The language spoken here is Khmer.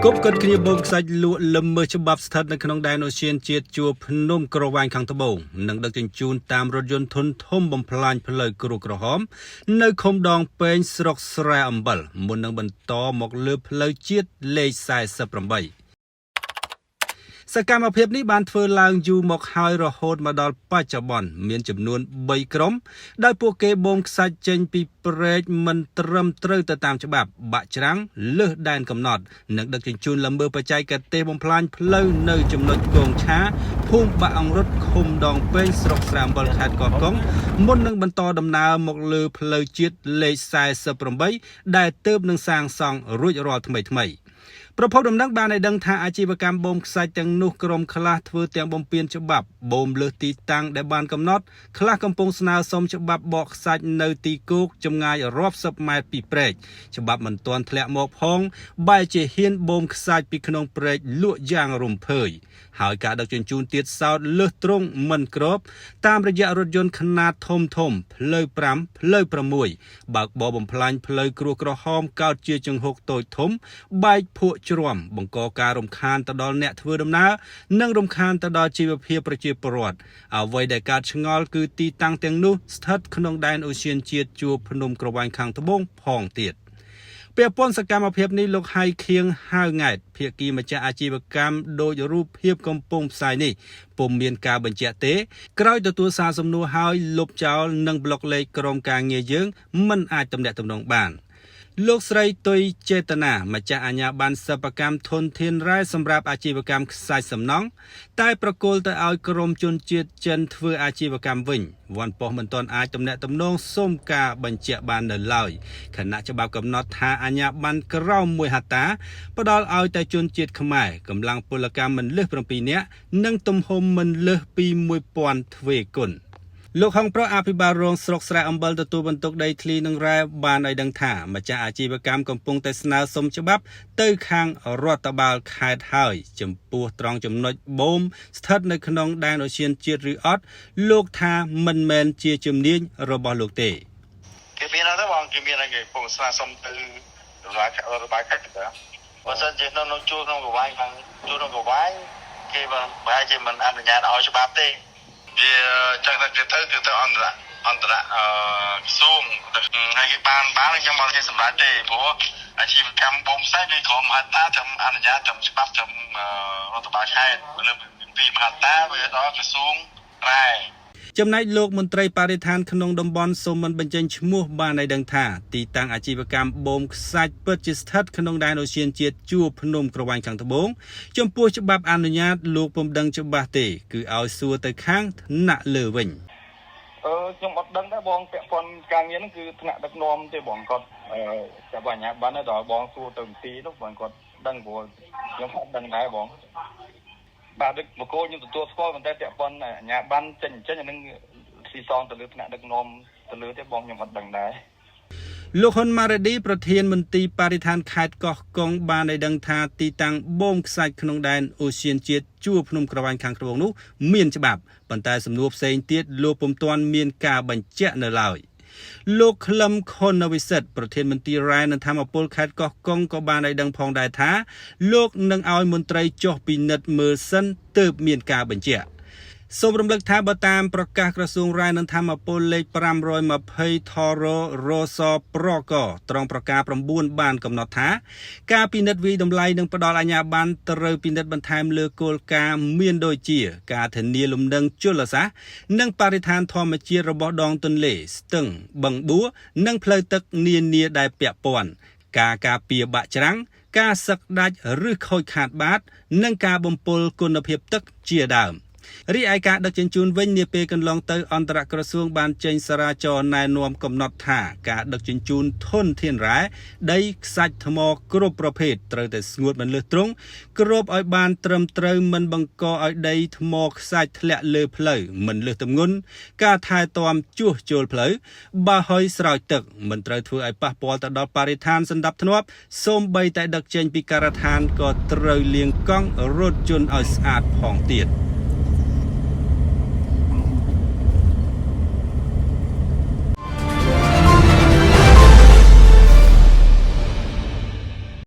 គប់គិតគ្នាបូមខ្សាច់លក់លំមើច្បាប់ស្ថិតនៅក្នុងដែនអូសៀនជាតិជួរភ្នំក្រវ៉ាញខាងត្បូងនិងដឹកជញ្ជូនតាមរថយន្តធុនធំបំផ្លាញផ្លូវគ្រួសក្រហម នៅឃុំដងពេងស្រុកស្រែអំបិលមុននឹងបន្តមកលើផ្លូវជាតិលេខ48សកម្មភាពនេះបានធ្វើឡើងយូរមកហើយរហូតមកដល់បច្ចុប្បន្នមានចំនួន3ក្រុមដោយពួកគេបូមខ្សាច់ចេញពីព្រែកមិនត្រឹមត្រូវទៅតាមច្បាប់បាក់ច្រាំងលើសដែនកំណត់និងដឹកជញ្ជូនល្មើបច្ចេកទេសបំផ្លាញផ្លូវនៅចំណុចគងឆាភូមិបាក់អង្រុតឃុំដងពេងស្រុកស្រែអំបិលខេត្តកោះកុងមុននឹងបន្តដំណើរមកលើផ្លូវជាតិលេខ48ដែលទើបនឹងសាងសង់រួចរាល់ថ្មីៗ ប្រភពដំណឹងបានឲ្យដឹងថាអាជីវកម្មបូមខ្សាច់ទាំងនោះក្រុមខ្លះធ្វើទាំងបំពានច្បាប់បូមលើសទីតាំងដែលបានកំណត់ខ្លះកំពុងស្នើសុំច្បាប់បកខ្សាច់នៅទីគោកចម្ងាយរាប់សិបម៉ែត្រពីព្រែកច្បាប់មិនទាន់ធ្លាក់មកផងបែរជាហ៊ានបូមខ្សាច់ពីក្នុងព្រែកលក់យ៉ាងរំភើយហើយការដឹកជញ្ជូនទៀតសោតលើសទ្រង់មិនក្របតាមរយៈរថយន្តខ្នាតធំធំផ្លូវ5ផ្លូវ6បើកបរបំផ្លាញផ្លូវគ្រួសក្រហមកោតជាចង្ហុកតូចធំ បែកភក់ជ្រាំបង្កការរំខានទៅដល់អ្នកធ្វើដំណើរនិងរំខានទៅដល់ជីវភាពប្រជាពលរដ្ឋអ្វីដែលកើតឆ្ងល់គឺទីតាំងទាំងនោះស្ថិតក្នុងដែនអូសៀនជាតិជួរភ្នំក្រវ៉ាញខាងត្បូងផងទៀតពាក់ព័ន្ធសកម្មភាពនេះលោកហៃខៀងហៅង៉ែតភាគីម្ចាស់អាជីវកម្មដោយរូបភាពកំពុងផ្សាយនេះពុំមានការបញ្ជាក់ទេក្រោយទទួលសារសំណួរហើយលុបចោលនិងប្លុកលេខក្រុមការងារយើងមិនអាចទំនាក់ទំនងបាន លោកស្រីទុយចេតនាម្ចាស់អាជ្ញាប័ណ្ណសិប្បកម្មធនធានរ៉ែសម្រាប់អាជីវកម្មខ្សាច់សំណង់តែប្រគល់ទៅឲ្យក្រុមជនជាតិចិនធ្វើអាជីវកម្មវិញវ៉ាន់ប៉ុស្តិ៍មិនទាន់អាចទំនាក់ទំនងសុំការបញ្ជាក់បាននៅឡើយខណៈច្បាប់កំណត់ថាអាជ្ញាប័ណ្ណក្រោម1ហិកតាផ្ដល់ឲ្យតែជនជាតិខ្មែរកម្លាំងពលកម្មមិនលើស7នាក់និងទំហំមិនលើសពី1000ទ្វេគុណ លោកហុងប្រុសអភិបាលរងស្រុកស្រែអំបិលទទួលបន្ទុកដីធ្លីនិងរ៉ែបានឲ្យដឹងថាម្ចាស់អាជីវកម្មកំពុងតែស្នើសុំច្បាប់ទៅខាងរដ្ឋបាលខេត្តហើយចំពោះត្រង់ចំណុចបូមស្ថិតនៅក្នុងដែនអូសៀនជាតិឬអត់លោកថាមិនមែនជាជំនាញរបស់លោកទេ គេមានអត់ទេបងគេមានហើយគេកំពុងស្នើសុំទៅរដ្ឋបាលខេត្តទៅបើសិនជានៅក្នុងជួរក្នុងកវ៉ាញខាងជួរក្នុងកវ៉ាញគេបានប្រហែលជាមិនអនុញ្ញាតឲ្យច្បាប់ទេវាចឹងតែគេទៅគឺទៅអន្តរអន្តរអឺក្រសួងហើយគេបានបានខ្ញុំមកគេសម្រេចទេព្រោះអាជីវកម្មបូមខ្សាច់វាក្រុមមហត្តាត្រឹមអនុញ្ញាតត្រឹមច្បាប់ត្រឹមរដ្ឋបាលខេត្តលើពីមហត្តាវាដល់ក្រសួងរ៉ែ ចំណែកលោកមន្ត្រីបរិស្ថានក្នុងតំបន់សូមមិនបញ្ចេញឈ្មោះបានឲ្យដឹងថាទីតាំងអាជីវកម្មបូមខ្សាច់ពិតជាស្ថិតក្នុងដែនអូសៀនជាតិជួរភ្នំក្រវ៉ាញខាងត្បូងចំពោះច្បាប់អនុញ្ញាតលោកពុំដឹងច្បាស់ទេគឺឲ្យសួរទៅខាងថ្នាក់លើវិញ អឺខ្ញុំអត់ដឹងដែរបងពាក់ព័ន្ធការងារហ្នឹងគឺថ្នាក់ដឹកនាំទេបងគាត់អឺចាប់អាជ្ញាប័ណ្ណដល់បងសួរទៅមន្ទីរនោះបងគាត់ដឹងព្រោះខ្ញុំអត់ដឹងដែរបងបាទដូចបកគោខ្ញុំទទួលស្គាល់ប៉ុន្តែពាក់ព័ន្ធអាជ្ញាប័ណ្ណចេញចេញអានឹងស៊ីសងទៅលើថ្នាក់ដឹកនាំទៅលើទេបងខ្ញុំអត់ដឹងដែរ លោកហ៊ុនម៉ារ៉ាឌីប្រធានមន្ទីរបរិស្ថានខេត្តកោះកុងបានឲ្យដឹងថាទីតាំងបូមខ្សាច់ក្នុងដែនអូសៀនជាតិជួរភ្នំក្រវ៉ាញខាងត្បូងនោះមានច្បាប់ប៉ុន្តែសំណួរផ្សេងទៀតលោកពុំទាន់មានការបញ្ជាក់នៅឡើយលោកក្លឹមខុនវិសិទ្ធប្រធានមន្ទីររ៉ែនិងធម្មពលខេត្តកោះកុងក៏បានឲ្យដឹងផងដែរថាលោកនឹងឲ្យមន្ត្រីចុះពិនិត្យមើលសិនទើបមានការបញ្ជាក់សូមរំលឹកថាបើតាមប្រកាសក្រសួងរ៉ែនិងធម្មពលលេខ520ថររសប្រកត្រង់ប្រការ9បានកំណត់ថាការពិនិត្យវិយតម្លៃនិងផ្ដល់អាជ្ញាប័ណ្ណត្រូវពិនិត្យបន្ថែមលើគោលការណ៍មានដូចជា ការធានាលំនឹងជលសាស្ត្រនិងបរិស្ថានធម្មជាតិរបស់ដងទន្លេស្ទឹងបឹងបួនិងផ្លូវទឹកនានាដែលពាក់ព័ន្ធការការពារបាក់ច្រាំងការសឹកដាច់ឬខូចខាតបាត និងការបំពុលគុណភាពទឹកជាដើម រីឯការដឹកជញ្ជូនវិញនាពេលកន្លងទៅអន្តរក្រសួងបានចេញសារាចរណែនាំកំណត់ថាការដឹកជញ្ជូនធនធានរ៉ែដីខ្សាច់ថ្មគ្រប់ប្រភេទត្រូវតែស្ងួតមិនលើសទ្រង់គ្របឲ្យបានត្រឹមត្រូវមិនបង្កឲ្យដីថ្មខ្សាច់ធ្លាក់លើផ្លូវមិនលើសទម្ងន់ការថែទាំជួសជុលផ្លូវបើហុយស្រោចទឹកមិនត្រូវធ្វើឲ្យប៉ះពាល់ទៅដល់បរិស្ថានសណ្ដាប់ធ្នាប់សូម្បីតែដឹកចេញពីការដ្ឋានក៏ត្រូវលាងកង់រថយន្តឲ្យស្អាតផងទៀត។